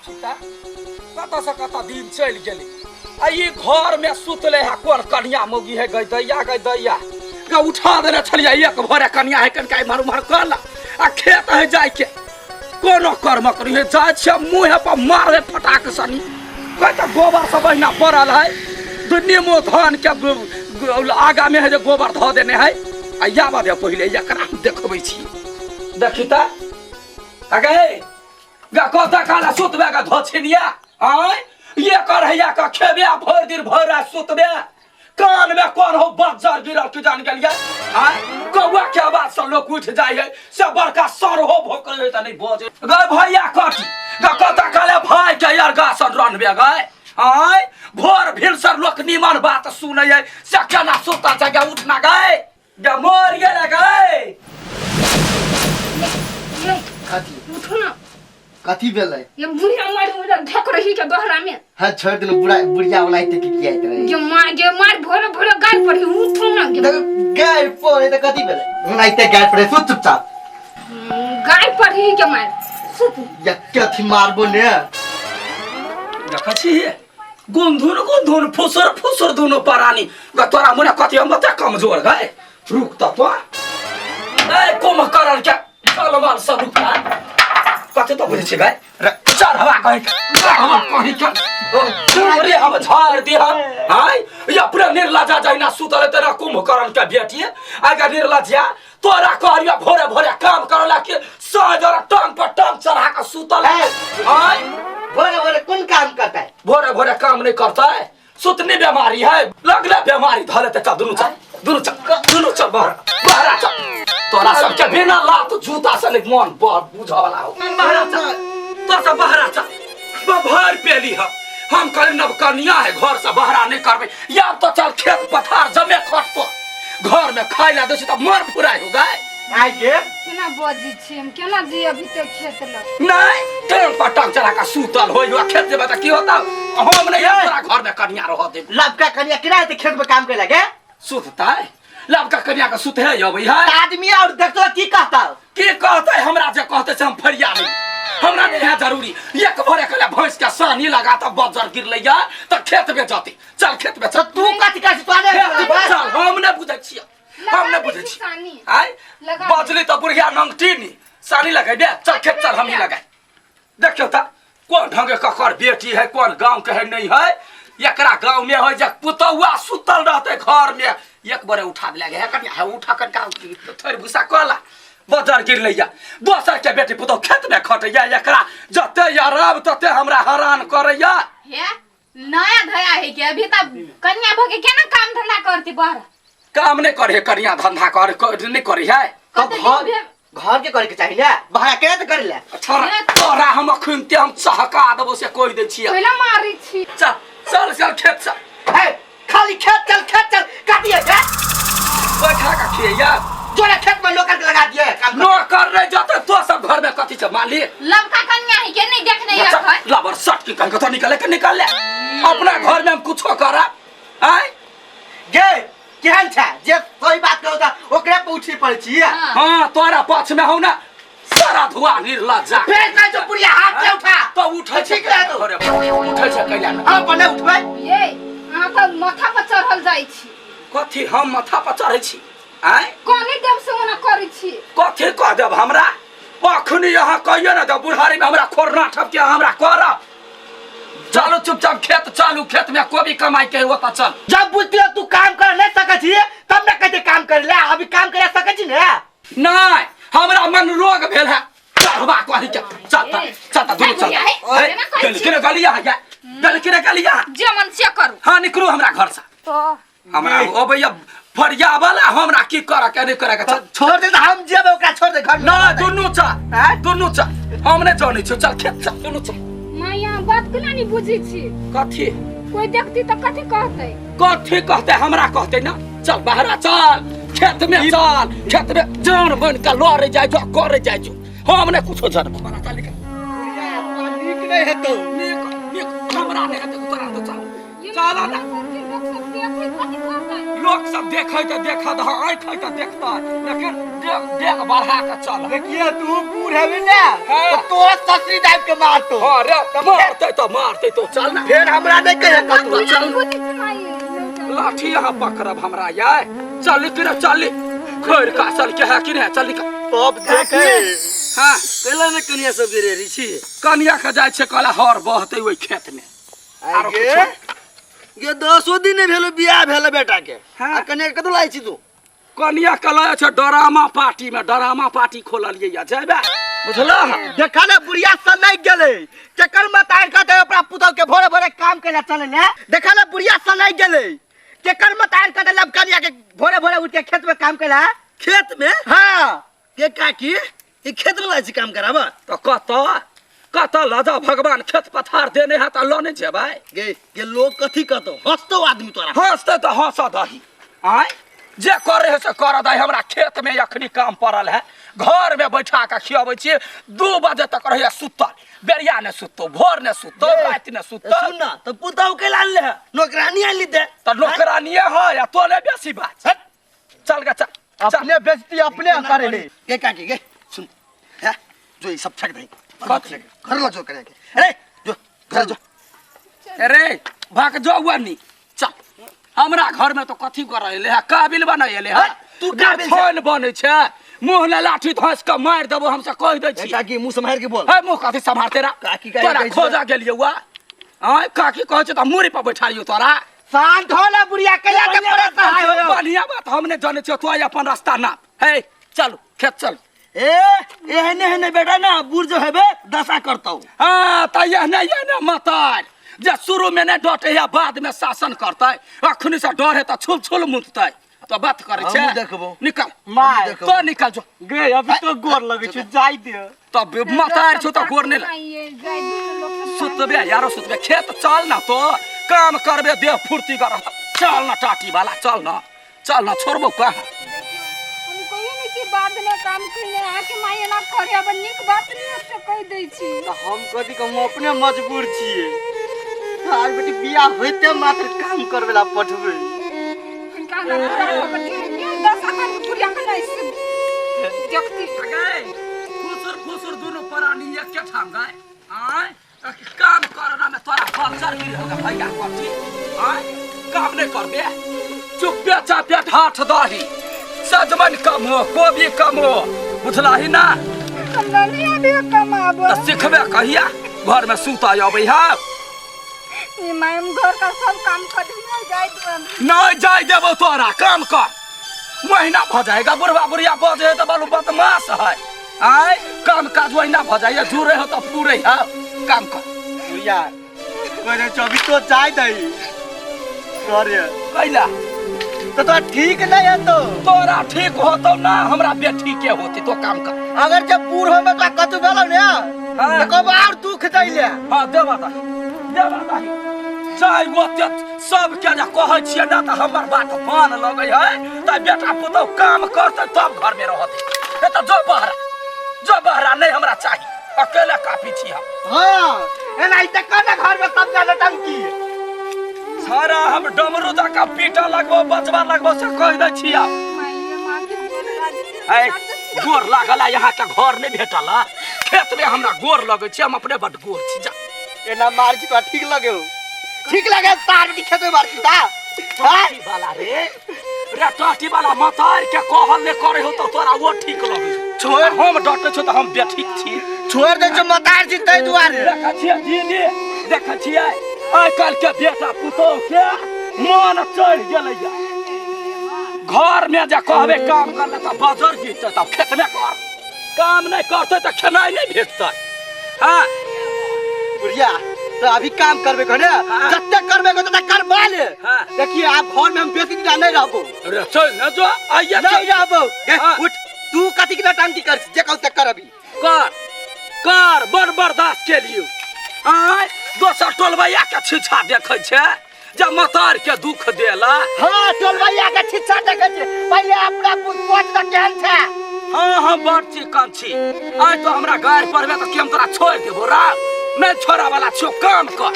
देखी त कतऽ से कतऽ दिन चलि गेलै आ ई घर में सुतले है कोन कनिया मौगी है गई दैया गई दैया गे उठा देने छलियै एक भोरे कनिया है कनिका इम्हर उम्हर कर ला आ खेत है जाय के कोनो कर्म करी है जाइ छियै मुँह पर मारबे फटाक सनी कहै तऽ गोबर सब अहिना पड़ल है दू नेमो धान के आगा में है जे गोबर धऽ देने है आ याबऽ दे पहिले एकरा हम देखबै छी देखी तऽ अगे गा कतऽ काला सुतबे का धोछिनिया आय ये कर हैया का खेबे आ भरि दिन भरि राति सुतबे कान में कोन हो बज्जर गिरल की जान गेलियै आय कौआ के आवाज से लोग उठ जाइ है से बड़का सर हो भोकल है त नहीं बजे गए भैया कथी गा कतऽ काले भाई के यार गा सन रनबे गए आय भोर भिनसर लोक निमन बात सुनै है से केना सुतल छै गे उठना गए गे मर गेलै गए ये कथी उठो ना कथी भेलै ये बुढ़िया मार मुझे ढक रही के गहरा में हाँ छोड़ देलू बुढ़ा बुढ़िया वाला एते की किया रहे ये मार ये मार भोरे भोरे गाल पर उठो ना ये देखो गाय पड़े त कथी भेलै हुना एते गाय पड़े सुत चुपचाप गाल पर ही के मार सुत या कथी मारबो ने देखै छी गुंधुन गुंधुन फुसुर फुसुर दुनू परानी ग तोरा मुने कथी हम कते कमजोर गए रुक त तो ए कुंभकर्ण के कलमल सब रुक कथी तो बुझै छी गए चढ़वा कहीं के चढ़वा कहीं के अरे हम झाड़ दे हम हाय या पूरा निर्लजा जहिना सुतल तेरा कुंभकर्ण के बेटी आगा निर्लजा तोरा कहलियो भोरे भोरे काम करला के साँझ टांग पर टांग चढ़ा के सुतल है आय भोरे भोरे कोन काम करता है भोरे भोरे काम नहीं करता है सुतनी बीमारी है लगले बीमारी धरे ते चल दुनू चल दुनू चल दुनू चल बाहर बाहर चल तोरा सबके बिना लात जूता से नहीं मन बर बुझ वाला हो बाहर चल तोरा सब बाहर चल भर पेली हम हम कल नवकनिया है घर से बाहर नहीं करबे या तो चल खेत पथार जमे खटतो घर में खाइ ला दै छी तऽ मन फुराइ हो गाय आइ गे केना बजै छी हम केना जी अभी तक खेत लग नहीं टांग पर टांग चढ़ा के सुतल होई हुआ खेत जेबे तऽ की होता हम नहीं तोरा घर में कनिया रह देब लबका कनिया केना हेतै खेत में काम करे लगे सुततै लबका कनिया के सुते अबै है आदमी और देखतो की कहता की कहतै हमरा जे कहतै से हम फरिया नहीं हमरा नहीं है जरूरी एक भरे कले भैंस के सानी लगा त बजर गिरलै या त खेत में जती चल खेत में चल तू कथी कहै छी तू आने खेत में चल हम नहीं बुझै छियै हम नहीं बुझै छियै सानी आय लगा दे। बजली त बुढ़िया नंगटी नी सानी लगेबे चल खेत चल हम ही लगाए देखियौ त कोन ढंगे ककर बेटी है कोन गांव के है नहीं है एकरा गांव में है जे पुतौआ सुतल रहते घर में एक बार उठा दिला है कनिया है उठा कनका थोड़ भूसा कला बजर गिर लैया दोसर के बेटी पुतौ खेत में खटैया एकरा जते आराम तते हमरा हरान करैया हे नया धया है के अभी तब कन्या भके केना काम धंधा करती बाहर काम नहीं करे कनिया धंधा कर, कर नहीं करे है तो कते घर दिन भेल? घर के करे के चाही ने बाहर के त करे ले छोरा तोरा हम अखुनते हम चहका देबो से कहि दै छियै पहिला मारै छी चल चल चल खेत चल हे खाली खेत चल खेत चल काटी है क्या बैठा के खिया जोरे खेत में नौकर के लगा दिए काम कर। नौकर नहीं जाते तो सब घर में कथी छै मालिक लवका कन्या है के नहीं देखने रखै लबर सट की कहीं कथो निकले के निकाल ले अपना घर में हम कुछो करा आय गे केहन छै जे सही बात कहू त ओकरे पर उठे पड़ै छी हाँ। हाँ तोरा पक्ष में हूं ना सारा धुआ निर्लज्जा फेर कहै छौ बुढ़िया हाथ से उठा तो उठै छै ठीक रह तू। घरे पर, उठै छै कैला ने हम अपन नहि उठबै ये अहाँ तऽ माथा पर चढ़ल जाइ छी कथी हम माथा पर चढ़ै छी आय कोने देव से ओना करै छी कथी कह देब हमरा अखनी अहाँ कहियो ने जब बुढ़ारी में हमरा खोरना ठपके हमरा करब चलू चुपचाप खेत चलू खेत में कोबी कमाई के ओतऽ चल जब बुझती हो तू काम कर नहीं सकै छी तब ने कहते काम कर ले अभी काम करे सकै छी ने नहीं हमरा मन रोग भेल है चढ़बा कही के चल त चल त दुनू चल हे, केना कहै गली छी? के गलिया है गली के गलिया जे मन से करू हाँ निकलू हमरा घर से तो हमरा अबैया फरिया वाला हमरा की कर के नहीं करे के चल छोड़ दे त हम जेबै ओकरा छोड़ दे घर में ना दुनू चल आँय? दुनू चल हम नहीं जानै छियौ चल खेत चल दुनू चल माय अहाँ बात केना नहीं बुझै छी कथी कोई देखती तऽ कथी कहतै कथी कहते हमरा कहते ना चल बाहरा चल खेत में चल खेत में जान बन के लड़े जाइ जो करे जाइ जो हम नहीं कुछो जानबो बड़ा चल निकल नीक नहीं हेतौ नीक नीक हमरा नहीं हेतौ तोरा तो चल चल ना लोक सब देखै कथी कहतै लोक लोक सब देखै तऽ देखत, हाँ आँखि है तऽ देखतै, लेकिन देख देख बढ़ा के चल। देखिए तू बूढ़ हेबी ने हाँ। तो तोरा ससुरी दाबि के मारतो। हाँ रे, तऽ मारतै तऽ मारतै, तो चल ना। फेर हमरा नहीं कहे कतौ। चल लाठी यहाँ पकड़ब हमरा यार। चल निकल चल, खैर कासल के है कि नहीं, चल निकल। तब देखे। हाँ कैला ने कनिया सब गे रे ऋषि? कनिया के जाइ छै कहला हर बहतै ओहि खेत में। आरो गे किछो। गे 10 दिन नहि भेलो बियाह भेल बेटा के। हाँ। आ कनिया के कतौ लाइ छी तू? कनिया के लय छै डरामा पार्टी में, डरामा पार्टी खोललियै या जेबे बुझलह। देखा ने बुढ़िया सनक गेलै, केकर मतार कहतै अपना पुतहु के भोरे भोरे काम कैला चलै ले। देखा ने बुढ़िया सनक गेलै, केकर मतार कहतै लब कनिया के भोरे भोरे उठ के खेत में काम कैला। खेत में? हाँ। के काकी ई खेत में लाइ छी काम कराबा? तऽ कतऽ कतऽ लऽ जाउ, भगवान खेत पथार देने है तऽ लऽ नहि जेबै? गे गे लोग कथी कहतौ, हंसतौ आदमी तोरा। हंसतै तऽ हंसऽ दही, आँय जे करे है से करऽ दही। हमरा खेत में अखनी काम पड़ल है, घर में बैठा के खियाबै छियै, 2 बजे तक रहैया सुतल, बेरिया ने सुतौ, भोर ने सुतौ, राति ने सुतौ। सुन ना, तऽ पुतहु के लान ले, नौकरानी आनि दे। तऽ नौकरानिये है या तो ने बेसी बात। चल गे चल, चल। अपने बेइज्जती अपने करे है। गे काकी गे सुन, है जो ई सब फेंक दही। कथी? घर ल जो करे के। अरे जो घर जो। अरे भाग जो हुआ नी, चल। हमरा घर में तो कथी कर रहले है, काबिल बनैले है। तू काबिल छे। थोन बनै छै, मुँह ले लाठी धस के मारि देबो, हमसे कहि दै छी। काकी मुँह सम्हारि के बोल। है मुँह कथी सम्हारते रा? काकी काहे तोरा कहै छै? खोजा गेलियौ वा? आँय काकी कहै छै तऽ मूड़ी पर बैठालियौ तोरा। शांत हो ना बुढ़िया, कैला के परेशान हो। बढ़िया बात हम नहि जानै छियौ, तू अपन रास्ता ना। हे चलू खेत चल। ए एहने एहने बेटा ना बूढ़ जो हेबे दशा करतौ। हाँ तऽ एहने एहने मतार जे शुरू में नहीं डटे या बाद में शासन करतै, अखनी से डर है तऽ छुल छुल मुततै। तो बात करै छै। हमहूँ देखबो। निकल। माय। तो निकल जो। गे अभी तो गोर लगै छै, जाय दे। तब मतार छौ तऽ गोर नहि लग। सुतबे यारो सुतबे, खेत चल ना, तो काम करबे देह फुर्ती कर। चल ना टाटी वाला, चल ना चल ना, छोड़बो कहाँ। हम कहियो नहि छी बाद में काम कइले, अहाँके माय एना करे अब नीक बात नहि से कहि दै छी। तऽ हम कथी कहू, हम अपने मजबूर छियै। तार बेटी बियाह होइते मात्र काम करबे ला पठबै। हिनका हमरा पूरा कऽ के दशा कर के बुढ़िया के नहि से देखती। फुसुर फुसुर दुनू प्राणी एके ठाम गए। आँय काम करना में तोरा बच्चा गिर होगा भैया कथी? आँय काम नहीं करबे, चुप्पे चापे ढाठ दही, सजमन कम हो, कोबी कम हो, बुझलही ना? हमरा नहीं आबे कमाबो। तऽ सिखबे कहिया? घर में सुता अबै है। ई my हम घर का सब काम कर दिया, जाय देबो। नहीं जाय देबो तोरा, काम कर। महीना भ जाएगा, बुढ़वा बुढ़िया बजे है तऽ बालू बदमाश है। आँय काम काज वहिना भ जाइए, जुड़े हो तऽ पूरे है, काम कर। बुढ़िया कहै छै अभी तो जाय दही करे। कैला? तो तोरा ठीक नहीं हेतौ। तोरा ठीक होतौ ना, हमरा बेटी के होती, तो काम कर। अगर जब बूढ़ होमे तोरा कतौ भेलौ ने, हाँ। तऽ कहबो और दुख दैले। हाँ देबा दही, देबा दही। चाहे ओते सबके जे कहै छियै ना तऽ हमर बात मान लगै है, तऽ बेटा पुतहु काम करतै तब घर में रहतै। नहीं तऽ जो बहरा, जो बहरा नहीं हमरा चाही, अकेले काफी छी हम। हाँ, एना ई तऽ कहना घर में सब जाने टंकी। सारा हम डमरू जकाँ पीटा लगबो, बजबा लगबो से कहि दै छियै। ऐ गोर लागल है, यहाँ के घर नहीं भेटल है, खेत में हमरा गोर लगै छै, हम अपने बड गोर छी। जा एना मार छी तोरा ठीक लगे हो? ठीक लगे तार बेटी खेत में मार छी ता? टाटी वाला रे, रे टाटी वाला मतार के कहल नहीं करे हो तो तोरा वो ठीक लगे। छोड़। हम डटे छौ तऽ हम बेठीक छी। छोड़ दे जो मतार छी तै दुआरे। देखै छियै दीदी, देखै छियै आइ काल्हि के बेटा पुतोह के मन चढ़ि गेलैया। घर में जे कहबै काम करले तऽ बजर जीतै, तब खेत में कर, काम नहीं करतै तऽ खेनाइ नहीं भेटतै। हाँ बुढ़िया तो अभी काम करबे कहने, हाँ। जते करबे को तते करबा ले। हाँ। देखिए आप घर में हम बेसी दिन नहीं रहबो। अरे चल ना जो, आइए नहीं चल। रहबो। गे, हाँ। उठ, तू कथी के नौटंकी कर, जे कहू से कर अभी। कर कर, बड़ बर्दाश्त के लिए। आय दोसर टोलबैया के छिछा देखै छै जे मतार के दुख देला। हाँ टोलबैया के छिछा देखै छै, पहिले अपना पूछ त केहन छै। हाँ हम बड़ चिकन छी, आइ तो हमरा गारि पड़बे तऽ की हम तोरा छोड़ि देबो रा? नहीं छोड़ा वाला छियौ, काम कर।